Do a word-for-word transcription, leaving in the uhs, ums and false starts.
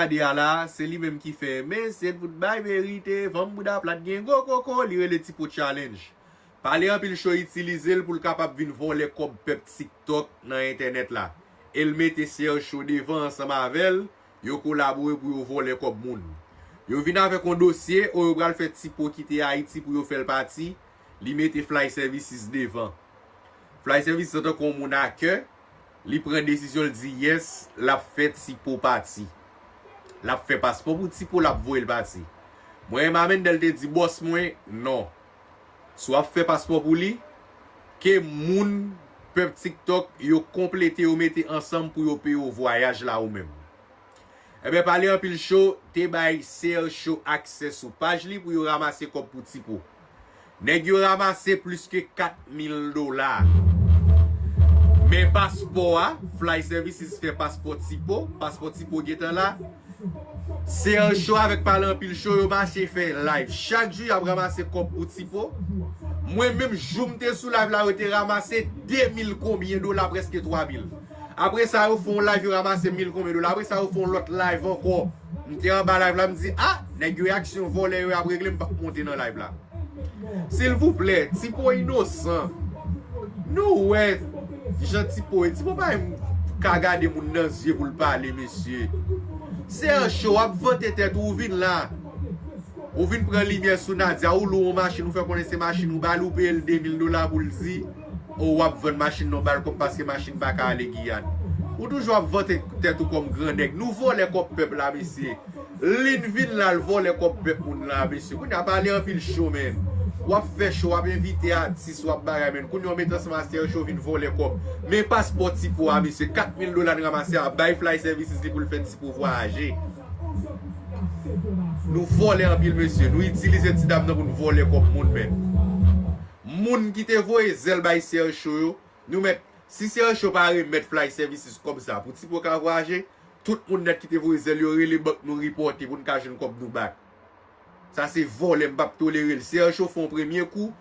gade a la, se li menm ki fè, men se pou t bay verite, fanm bouda plat gen gwo koko, li rele Tipo Challenge. Pale Anpil Cho itilize l pou l kapab vin vòlè kòb pèp TikTok nan entènèt la. E l mete Serge Cho devan ansanm avè l, yo kolabore pou yo vòlè kòb moun. Yo vin avèk yon dosye, o yo pral fè Tipo kite Ayiti pou yo fè l pati, li mete Fly Services devan. Fly Services antanke yon moun a kè, li pran desizyon, l di yes, l ap fè Tipo pati. L ap fè paspò pou Tipo, l ap voye l pati. Mwen renmen Amendel te di bòs mwen, non. Si w ap fè paspò pou li, ke moun pèp TikTok yo konplete, yo mete ansanm pou yo peye w vwayaj la ou menm. Ebyen, Pale Anpil Cho te bay Serge Cho aksè sou paj li pou yo ranmase kòb pou Tipo. Nèg yo ranmase plis ke kat mil dola. Men paspò a, Fly Services fè paspò Tipo, paspò Tipo gentan la. Serge Cho avèk Pale Anpil Cho, yo mache fè live. Chak jou, y ap ranmase kòb pou Tipo. Mwen menm, jou m te sou live la, yo te ranmase de mil konbyen dola, prèske twa mil. Apre sa, yo fè yon live, yo ranmase mil konbyen dola. Apre sa, yo fè yon lòt live ankò. M te anba live la, m di, ah, nèg yo e aksyon vòlè yo, y ap regle, m p ap monte nan live la. Silvouplè, Tipo inosan. Nou wè jan Tipo ye. Tipo pa menm ka gade moun nan zye pou l pale, mesye. Serge Cho, w ap vante tèt ou, ou vin la. Ou vin pran limyè sou Nadia, ou lou yon machin, ou fè konnen se machin ou ba l, ou peye l de mil dola pou l di, o, w ap vann machin nan, w ba l kòb paske machin pa ka ale Giyàn. Ou toujou ap vante tèt ou kòm gran nèg. Nou vòlè kòb pèp la, mesye. Lin vin la, l vòlè kòb pèp moun la, mesye. Kounye a Pale Anpil Cho, menn. W ap fè cho, w ap envite atis, w ap bagay, menn. Kounye a w met ansanm a Serge Cho vin vòlè kòb. Men paspò Tipo a, mesye. Kat mil dola n ranmase a, bay Fly Services li pou l fè Tipo vwayaje. Nou vòlè anpil, mesye. Nou itilize ti dam nan pou n vòlè kòb moun, menn. Moun ki te voye zèl bay Serge Cho yo, nou mèt, si Serge Cho pa remèt Fly Services kòb sa, pou Tipo ka vwayaje, tout moun nèt ki te voye zèl yo rele bank nou ripòte pou n ka jwenn kòb nou back. Sa se vòlè, m p ap tolere l. Serge Cho fè yon premye kou,